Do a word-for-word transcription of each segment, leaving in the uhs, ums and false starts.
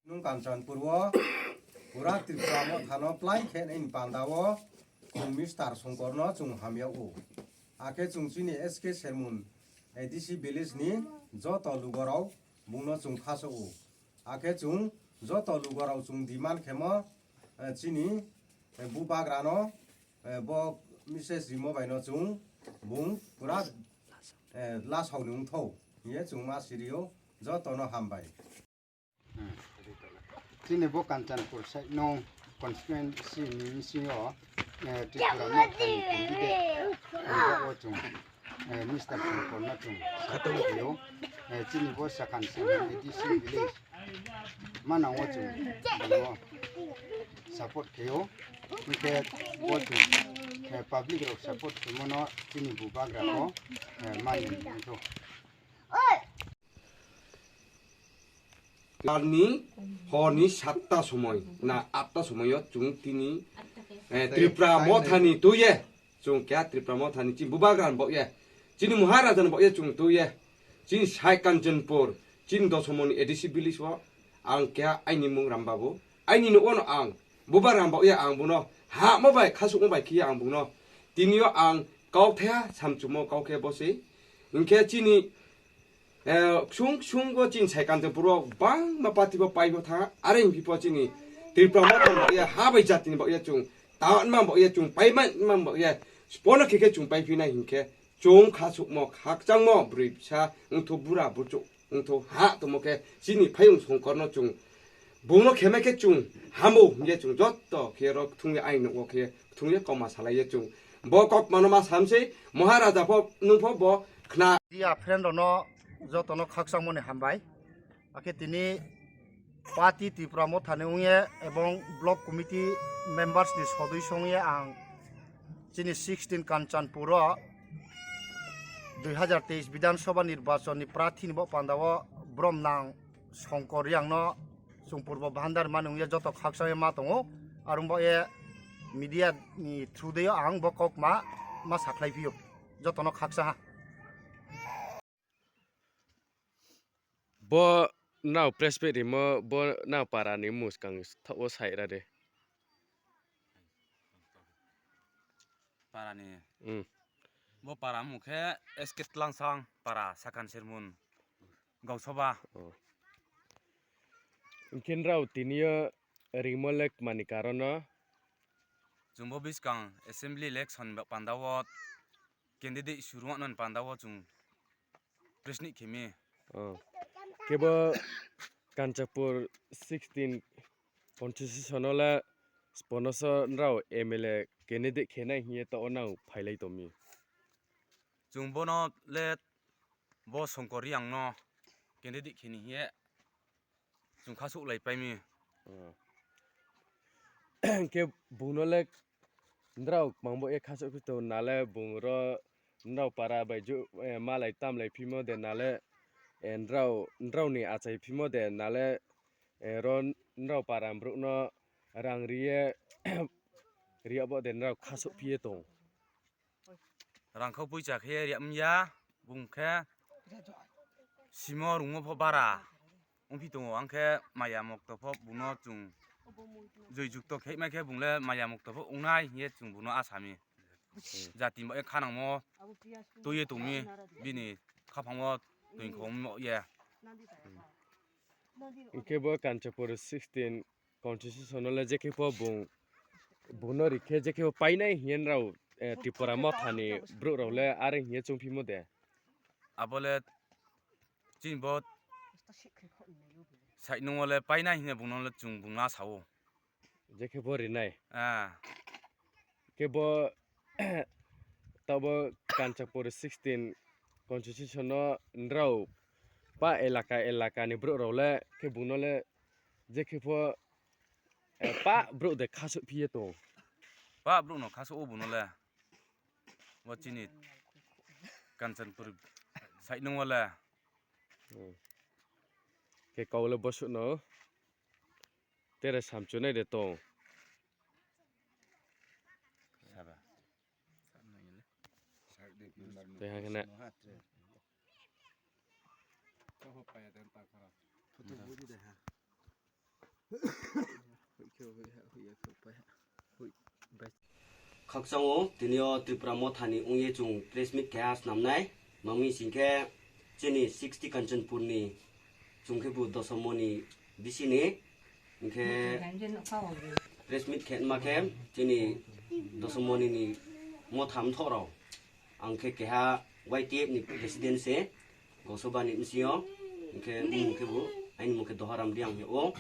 Nung Kanchanpur o pura Tripura mothano plai khe nini panda o chwng Mister Songkor no chwng hamya o. Akhe chwng chini S K Sermon A D C village ni joto lugorok bungno chwng khaso o. Akhe chwng joto lugorok chwng demand khemo, eh, chini, eh, bubagra no, eh, bo Missus Rimo bai no chwng bung pura, eh, lasao ni wngthau hiye chwng ma sirio joto no hambai. Chini bo Kanchanpur side no constituency ni bisingo, eh, Tripura mothani candidate wngkha o chwng, eh, Mister Songkor no chwng support khaio. Eh, chini bo Sakan Sengha A D C village manango chwng bo support khaio. Hwnkhe bo chwng, eh, public rok support khaimano chini bubagra ko, eh, mani wngkha. Arni horni satta somoi na atta somoio chwng tini, eh, Tripura mothani tuye chwng kya Tripura mothani chini bubagra ni bokye chini Maharaja ni bokye chwng tuye chini sai Kanchanpur chini dosomoni A D C village o ang kya aini mung Rambabu aini no ono ang bubagra ni bokye ang bono hamo bai khasukma bai khiya ang bono tinio ang kok thaya samchumo kok khe bose hinkhe chini Eh, ksung ksung bo chini sai Kanchanpur o bangma party bo pai bo tha, are himpi po chini Tripura motha bo ya ha bai jati ni bo ya chung, ta ma bo ya chung, pai ma ma bo ya, spono khe khe chung pai phi nai hinkhe, chung kha sukmo, khakchangmo, bwrwi bwsa, wngthu bura buchuk, wngthu ha tongmo khe, chini phayung Songkor no chung, bungno khemai khe chung, hamo hinkhe chung jotto khe ro thung ya aini nogo khe, thung ya koma salai ya chung, bo kok mano ma samsei, Maharaja pho, nung pho bo khna. Media friend rokno jotono khakchangmani hambai. Akhe tini party Tripura mothani wngye ebong block committee members ni sodoi songye ang chini sixteen Kanchanpur o dui hazar teis Bidhan Sabha nirbachon ni prarthi ni bo panda o brom nang Songkor Riang no chwng purbo bhandar mani wngya joto khakchangya ma tongo, arwng bo ye media ni through de ang bo kok ma, ma sakhlai phio, jotono khakcha ha. Bo nao press pet rimo, bo nao para ni muskang thok o sai ra de. Para ni. Hmm. Bo para mung khe S K Tlangsang para Sakan Sermon Gausoba. Oh. Hingkhe nrao tini o ringmo le tmani karon no? Chwng bo bwskang assembly election ba panda o candidate surungno panda o chwng press ni khemi. Oh. Kebo Kanchanpur sixteen constitution o le ponoso nrao M L A candidate khenai hiye to o nang phailai tomi. Chwng bono le bo Songkor Riang no candidate kheni hiye chwng khasuk lai paimi. Oh. Khe bungno le nrao mangbo e khasuk phi to nale bung ro nrao para bai ju, eh, malai tamlai phimo de nale, eh, nrao, nrao ni achai phimo de nale, eh, ro nrao para mbruk no rang riye riya bo de nrao khasuk phiye tong. Rangkhau puisa khe riya mya bung khe simo rungmo pho bara wngphi tongo, ang khe maya mokto pho buno chwng joi jukto khe mai khe bung le maya mokto pho wngnai hiye chwng buno asami. Jati bo khanangmo twiye tongmi bini khaphango twing khongmo ye. Hingkhe bo Kanchanpur sixteen constitution no le jekhe pho bung, bung no rikhe jekhe pho painai hiye nrao, eh, Tripura mothani brouh rao le are hiye chongphimo de. Abo le chini bo side nung o le painai hiye bung no le chwng bung na sao. Jekhe pho rinai. Ah. Khe bo tabo Kanchanpur sixteen constitution no nrao pa elaka elaka ni brouh rao le khe bung no le jekhe pho, eh, pa brouh de khasuk phiye tong. Pa brouh no khasuk o bung no le. Bo chini Kanchanpur side nung o le. Hmm. Khe kau le bosuk no. Tere samchunai de tong. Saba. Tei hakhe na. Photo budi de ha. Khakchang o tini o Tripura Motha ni wngwi chwng press meet khe ha snamnai. Mangmi sing khe chini sixty Kanchanpur ni chwng khe bo Dosomoni bisi ni. Hwnkhe press meet khe ma khe chini Dosomoni ni Motha mthoh rok. Ang khe keha Y T F ni president se, Gausoba ni M C O, hwnkhe bumung khe bo, aini mung khe Doharam Reang hwnwi o.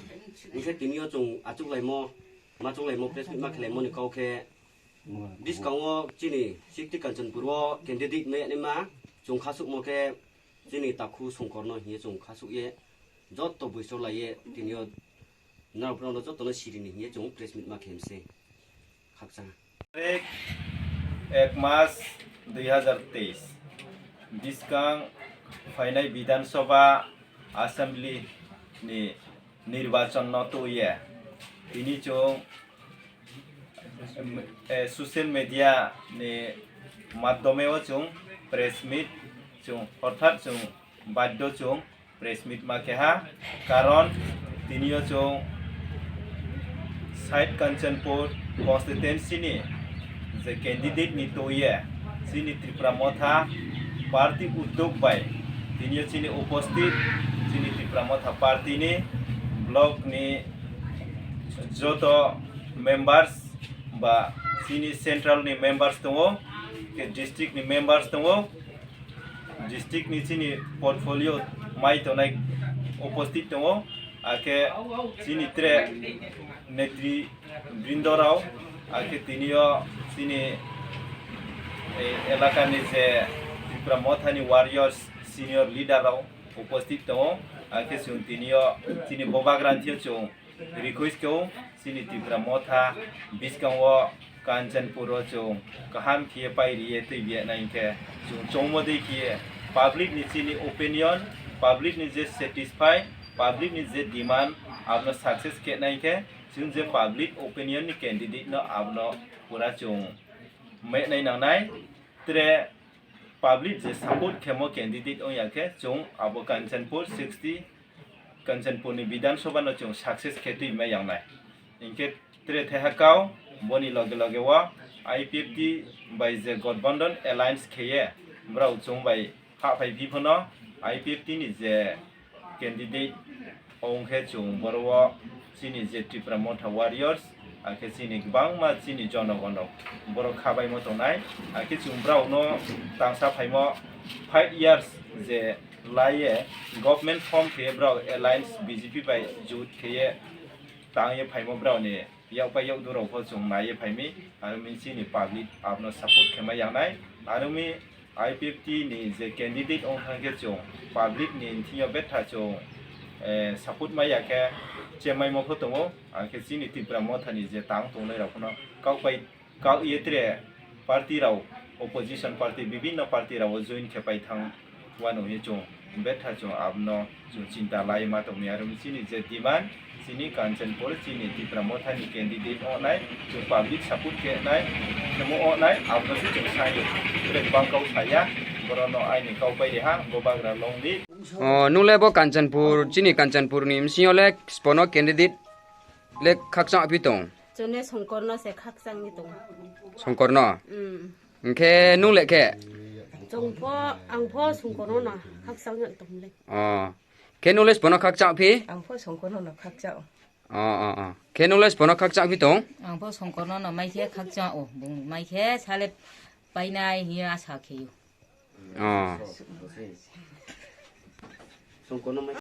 Hwnkhe tini o chwng achuk laimo, machuk laimo, press meet ma khe laimo ni kau khe, bwskango chini sixty Kanchanpur o candidate me nima, chwng khasukmo khe chini takhu Songkor no hwnwi chwng khasuk ye, jotto buisok lai ye, tini o norok no jotto no siri ni hwnwi chwng press meet ma khe mse. Khakchang. Tarik ek March dui hazar teis. Bwskang phainai Bidhan Sabha Assembly ni nirbachon no twiwi tini chwng, eh, social media ni madhyome o chwng press meet chwng orthat chwng baddo chwng press meet ma keha, karon tini o chwng side Kanchanpur constituency ni je candidate ni twiwi chini Tripura Motha party uddog bai tini o chini uposthit chini Tripura Motha party ni block ni joto members ba chini central ni members tongo, ke district ni members tongo, district ni chini portfolio mai tongnai uposthit tongo, akhe chini tre netri brindo rao, akhe tini o chini, eh, elaka ni je Tripura Motha ni warriors senior leader rao uposthit tongo, akhe chwng tini o chini bobagra thio chwng request khe o, chini Tripura Motha bwskango Kanchanpur o chwng kaham khe pai riye twi biya nai khe chwng chongmo dei khe public ni chini opinion, public ni je satisfy, public ni je demand abono success khe nai khe chwng je public opinion ni candidate no abono pura chwng me nai nang nai. Tre public je support khemo candidate wngya khe chwng abo Kanchanpur sixty Kanchanpur ni Bidhan Sabha no chwng success khe twi mai yang nai. Hinkhe tre thaiha kau boni loge loge o I P F T bai je Gathbandhan alliance kheye brao chwng bai ha phai phi phano I P F T ni je candidate, ongkhe chwng boro o chini je Tipra Motha Warriors, akhe chini kwbangma chini jonogon rok borok khabaimo tongnai, akhe chwng brao no tangsa phaimo five years je laiye government form khe brao alliance B J P bai jut kheye tangye phaimo brao ni yakpai yakdurok pho chwng naiye phaimi, aro mi chini public abono support khe ma yangnai, aro mi I P F T ni je candidate wng thang khe chwng public ni thing yo betha chwng, eh, support ma ya khe chemai mo pho tongo, akhe chini Tipra Motha ni je tang tongnai rok phano kok bai kok ye tre party rok opposition party bibinno party rok o join khe pai thang. Uanoni chwng betha chwng abono chwng chinta lai ma tongni, aro chini je demand chini Kanchanpur chini Tipra Motha ni candidate ongnai, chwng public support khe nai, khemo ongnai, abono se chwng sai. Tere bang kau saya, borono aini kau pai reha, bo bagra long di. O, nung le bo Kanchanpur, chini Kanchanpur ni msing yo le spono candidate le khakchang aphi tong. Chwng le Songkorno se khakchangni tongo. Songkorno? Mm. Hwnkhe nung le khe? Chwng pho, ang pho Songkorno no khakchangno tong le. Oh. Khe nung le spono khakchang phi? Ang pho Songkorno no khakchang. Oh, oh, oh. Khe nung le spono khakchang phi tong? Ang pho Songkorno no mai khe khakchang o. Bung mai khe sale painai hiya asa khe yo. Oh. Songkorno mai